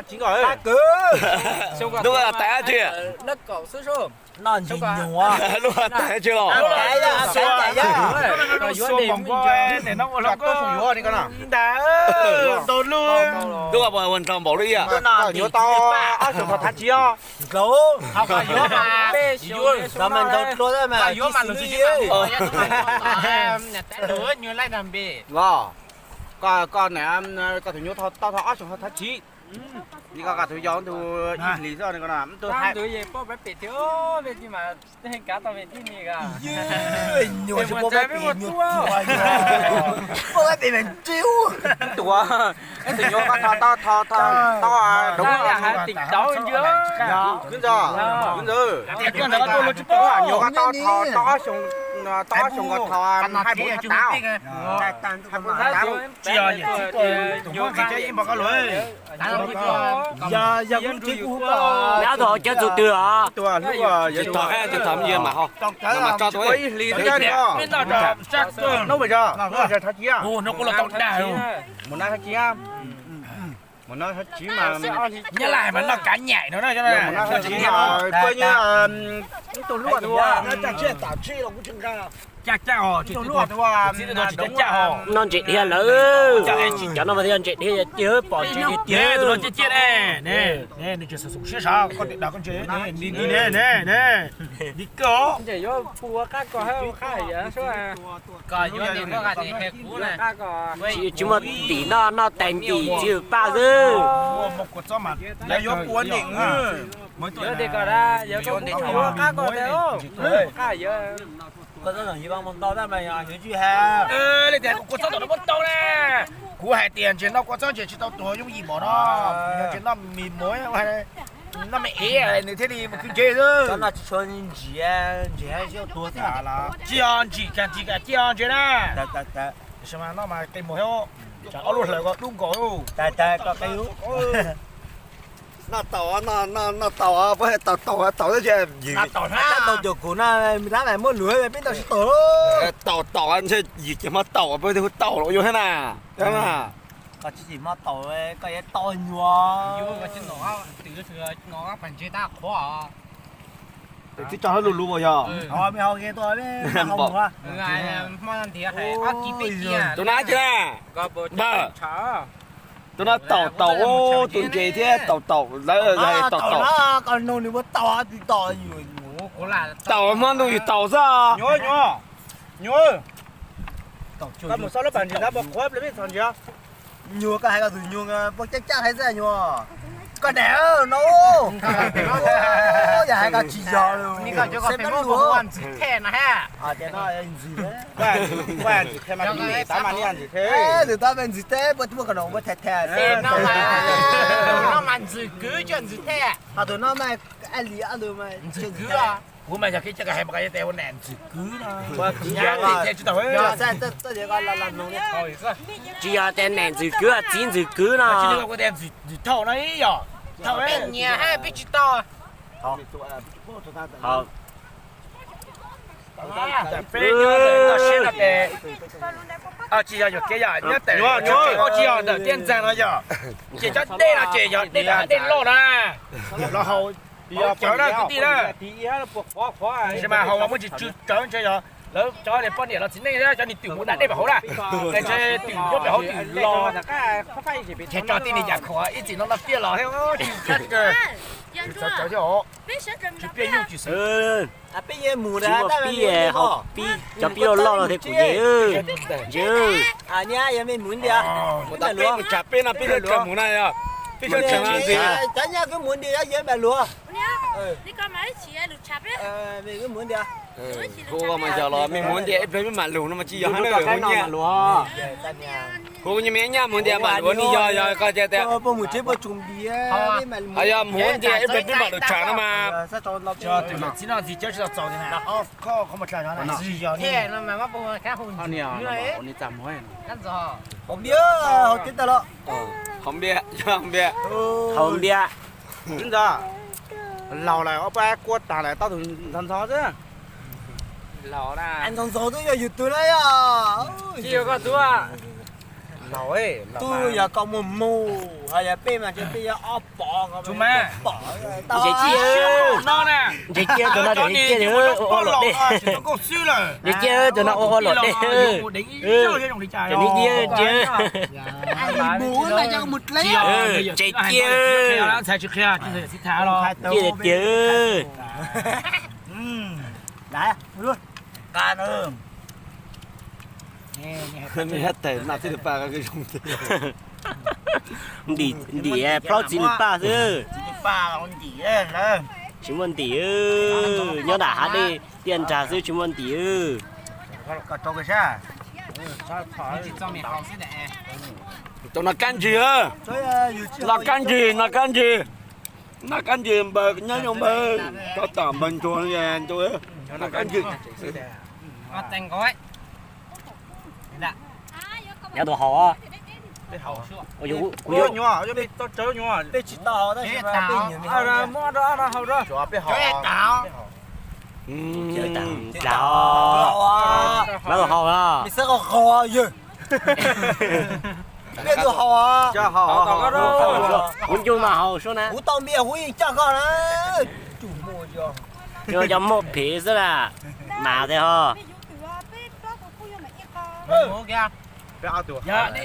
thav tsis nkaus. Hnub no tais dab tsi? Noj ntsis nyuag. Hnub no tais dab tsi los? Ntag, ntau lub. Hnub no ua nrog npaum li ib yam. Yuav tau ob xyoos thav tsis os. Los mas ntau dua mas yuav mas lus tsis. Koj, koj niam, koj tus nyuam tau thav ob xyoos thav tsis. Li koj koj tus yau tus ib hlis xwb, tus hais tus yau poj pem thiab, peb tsis mas kav tau pem thiab ni. Nyuag tsis poj pem, nyuag poj pem mas tsis ua. Tus nyuam koj thav tau thav tau tau. Kwv ntxawg, kwv ntxawg, nyuam koj tau thav tau ob xyoos, tau ob xyoos koj thav hais pum thav tas. Tsis yog, tsis yog, tus muab nqis cov ib npog koj lus. Yog, yog kuv tsis kuv. Lawv tus hauv cawv txug twg os? Tsis thov, tsis thov, mas ho mas tso tus ib hlis thiab. Hnub pes zog, hnub pes zog thav tsis. Mus nab thav tsis, mus nab thav tsis mas. Nyab Laj mas noj kav nyaim no na. Koj nyob ib tug luaj tus, caj caj os, tsis tau luaj tus, tsis tau caj os. Noj ntses dhia lawm. Cov no mas thiaj ntses dhia tiag, pom ntses dhia tiag. Tus no ciaj ciaj ne, ne, nws tsis xum siab sav, koj tes dag koj ntses ne, ne, ne, ne, ne, li koj. Ntses yuav pua qab koj hab qab yam. Tsis muaj tim noj, noj tais ntim txiv paj xwb. Lawv yuav pua ntim, yuav ntim kom, yuav ntim kom qab koj tes, qab yam. Kua txob tom no muab tau na. Kuv hais tias ntses noj kua txob ntses tsis tau tuag yooj yim npaum no. Ntses noj mis muag, noj me ev nws thiaj li mus khwv ntses xwb. Noj tsis tshua ntsim, ntses tsis tau tuag xwb. Tsis yog ntsim, ntsim ntses na. Tab sis mas noj mas qe muag thiab, tsam ob lub hlawv ko dub nkaus. Noj taum, noj taum, puab taum taum taum, taum caum kuv na, lab mas muab luag peb tau sib taum. Taum taum ntshe yim ces hmo taum, puab hu taum los yuav thiab na. Koj tsis tsim hmo taum, koj yuav tau nyuag. Twb tso hauv lus lus yog. Tus nab tsis na. Npawg, tus no taum taum tus ntses thiab taum taum lawv taum taum. Taum hmo ntuj yus taum xwb. Nyuag, nyuag, nyuag, koj mus xauj lub pas ntsis ntawd puas qhuav ple peb txhos ntsis. Nyuag koj hais koj tus nyuag puas caj caj hais xwb nyuag. Koj niam no, yog hais koj tsis yog, ntxwm thej na. Ntxwm, ntxwm thej mas niaj ntxwm thej, ntxwm thej puas tuaj koj no puas thej thej. No mas ntxwm kwv tsis ntxwm thej. Ho tus no mas ali ob tug mas ntxwm kwv. Kuv mas yog kev cai hais mas koj yuav tes ua niam ntxwm kwv no. Tsis yog tias niam ntxwm kwv, txiv ntxwm kwv no. Ntxwm thaum no ib yom. Thaum peb nyiam hab peb tsis tau. Peb nyob ntawm toj siab no ces, tsis yog yuam kev yom, nyob ntawm tsis yog ntawm tiaj ntxag no yom. Ces cov dej no ces yog dej dawb dej loj na. Los haus cawv na kwv tij na. Tiam sis mas haus mas muaj ntsis tsw tsawv ntshe yog lawv cov poj niam los txiv neej cov niag twm mus da dej pem hauv na. Ntshe twm nyob pem hauv twm los. Ces tso tij niag yam khuam ib txwm no no piaj los thiab. Tsis muaj pib, haus pib, cov pib loj loj no thiab kuv ces. Mus tau peb mus tsham peb no peb sawv tsees mus na yog. Peb sawv tsees no ntxiv. Kuv mas yog los mej mus ntiag ib pliag mej mam lug no mas tsis yog hab na. Kuv nyuam nyaj mus ntias mam luav ni yog yog koj tias tias. Yog mus ntias ib pliag twb mam lug tsam no mas. Haus npias, haus npias, haus npias. Ntxawg, laus lawm ob peb kua tag lawm tau tus ntxhov ntxhov xwb. Ntxhov ntxhov twb yog yus tus na yog. Laus, tub yog koj muaj mus, ho yog peb mas peb yog ob pom. Ntses cia, ntses cia, tus no ntses cia, ua ua luam dej. Ntses cia, tus no ua ua luam dej. Ntses cia, ntses cia. Cia tiag. Ntim plaub txiv nws paj xwb. Tsis muaj ntim, nyob nram hav dej tiaj nrag xwb tsis muaj ntim. Tus no kab ntsig, no kab ntsig, no kab ntsig. No kab ntsig npawg nyob zoo npawg, rov tom npawg ntsuag, no kab ntsig. Yav tus haus. Kuv yuav, kuv yuav. Kuv tus haus na. Kuv ncu mas haus sua na. Kuv tau npias huv yeej coj koj na. Cov muaj phem xwb na. Mas tes ho. Haus cawv, haus cawv.